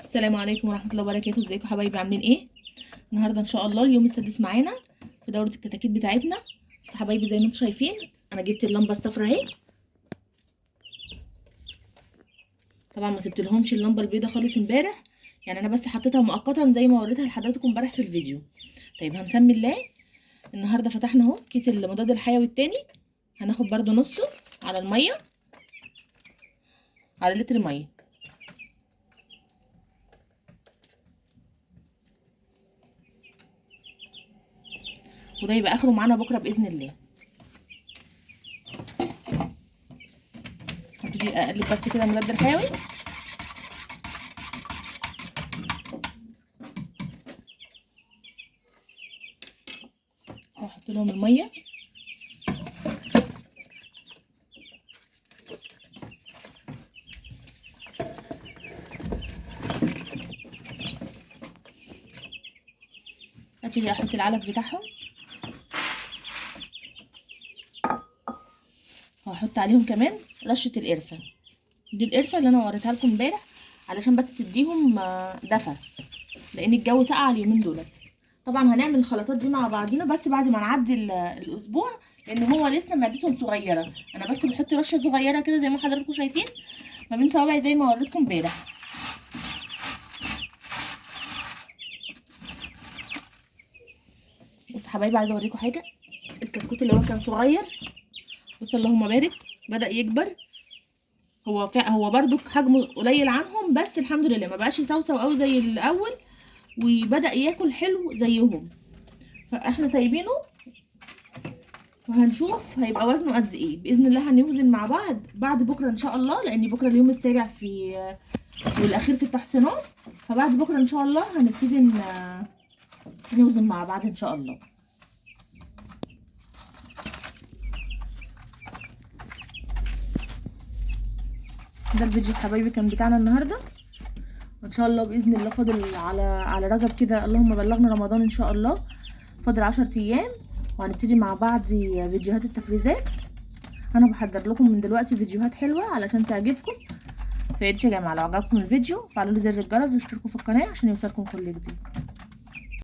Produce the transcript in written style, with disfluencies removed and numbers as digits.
السلام عليكم ورحمة الله وبركاته. ازيكم حبايبي، عاملين ايه؟ النهارده ان شاء الله اليوم السادس معانا في دورة الكتاكيت بتاعتنا. بس حبايبي زي ما انتم شايفين انا جبت اللمبة الصفرا اهي، طبعا ما سبتلهمش اللمبة البيضة خالص امبارح، يعني انا بس حطيتها مؤقتا زي ما وريتها لحضراتكم امبارح في الفيديو. طيب هنسمي الله. النهارده فتحنا اهو كيس المضاد الحيوي التاني، هناخد برده نصه على المية، على لتر مية. وده يبقى اخره معانا بكره باذن الله. هبتدي اقلب بس كده المضاد الحيوي. واحط لهم المية. هبتدي احط العلف بتاعهم، وهحط عليهم كمان رشة القرفة. دي القرفة اللي انا وريتها لكم امبارح علشان بس تديهم دفى، لان الجو ساقع اليومين دولت. طبعا هنعمل الخلطات دي مع بعضينا بس بعد ما نعدي الاسبوع، لان هو لسه معدتهم صغيرة. انا بس بحط رشة صغيرة كده زي ما حضراتكم شايفين ما بين صوابعي زي ما وريتكم امبارح. بصوا حبايبي عايزة اوريكم حاجة. الكتكوت اللي هو كان صغير، بص اللهم بارك، بدأ يكبر. هو برضو حجمه قليل عنهم، بس الحمد لله ما بقاش يسوسو قوي زي الاول، وبدأ ياكل حلو زيهم. فاحنا سايبينه وهنشوف هيبقى وزنه قد ايه باذن الله. هنوزن مع بعض بعد بكره ان شاء الله، لان بكره اليوم السابع في والاخير في التحصينات، فبعد بكره ان شاء الله هنبتدي نوزن مع بعض ان شاء الله. ده الفيديو حبايبي كان بتاعنا النهارده، وان شاء الله باذن الله فاضل على رجب كده، اللهم بلغنا رمضان ان شاء الله. فاضل 10 ايام وهنبتدي مع بعض فيديوهات التفريزات. انا بحضر لكم من دلوقتي فيديوهات حلوة علشان تعجبكم. فيا ريت يا جماعة لو عجبكم الفيديو فعلوا لي زر الجرس واشتركوا في القناة عشان يوصلكم كل جديد.